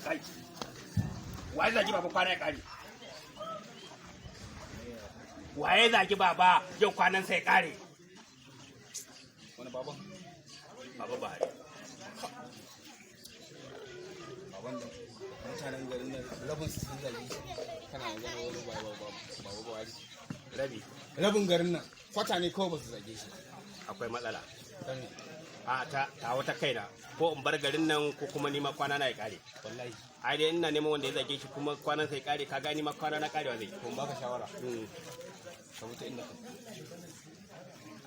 Kai, waye zagi baba kwana ya kare? Waye zagi baba yau kwanan sai kare? Wani baban? Baba Buhari. Baban da mutanen garin nan rabin su sun zagi, kana magana wani baba baba Buhari. Rabi. Rabin garin nan kwata ne kawai ba su zage shi. Akwai matsala. Dan A ta wata kaina, ko in bar garin nan ko kuma nima kwana na ya kare. Wallahi. Ai dai ina neman wanda ya zage shi kuma kwanan sai kare, ka gani ma kwana na karewa zai. Ko in baka shawara, ka wuce inda ka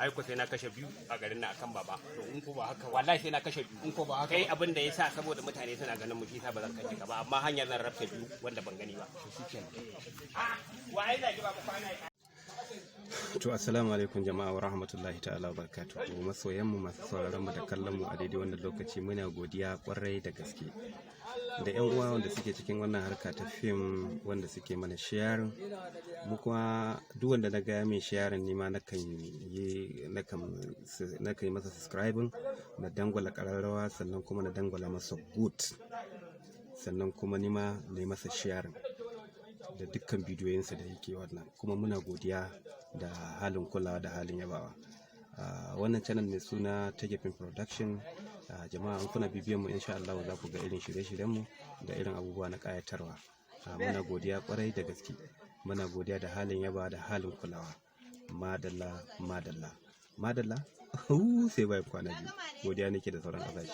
Ai ko sai na kashe biyu a garin nan akan baba. To, in ko ba haka ba Wallahi sai na kashe biyu. In ko ba haka Kai, ba abin da ya sa saboda mutane suna ganin mu, shi sa ba zan kashe ka ba, amma hanyar zan rafta biyu wanda ban gani ba. To, shikenan. A waye zagi baba kwana ya kare? To, assalamu alaikum jama'a wa rahmatullahi ta'ala wa barakatuhu, masoyan mu masu sauraron mu da kallon mu a daidai wannan lokaci. Muna godiya kwarai da gaske da yan uwa wanda suke cikin wannan harka ta fim, wanda suke mana sharing. Mu kuma duk wanda na ga min sharing, ni ma nakan yi masa subscribing, na dangwala kararrawa, sannan kuma na dangwala masa good, sannan kuma ni ma na yi masa sharing da dukkan bidiyoyinsa da yake wannan. Kuma muna godiya da halin kulawa da halin yabawa. Wannan channel mai suna Tagefin Production, jama'a, in kuna bibiyan mu, insha Allah za ku ga irin shirye-shiryen mu da irin abubuwa na kayatarwa. Muna godiya kwarai da gaske, muna godiya da halin yaba da halin kulawa. Madalla, madalla, madalla. Sai bayan kwana 2. Godiya nake da sauran ƙasashe.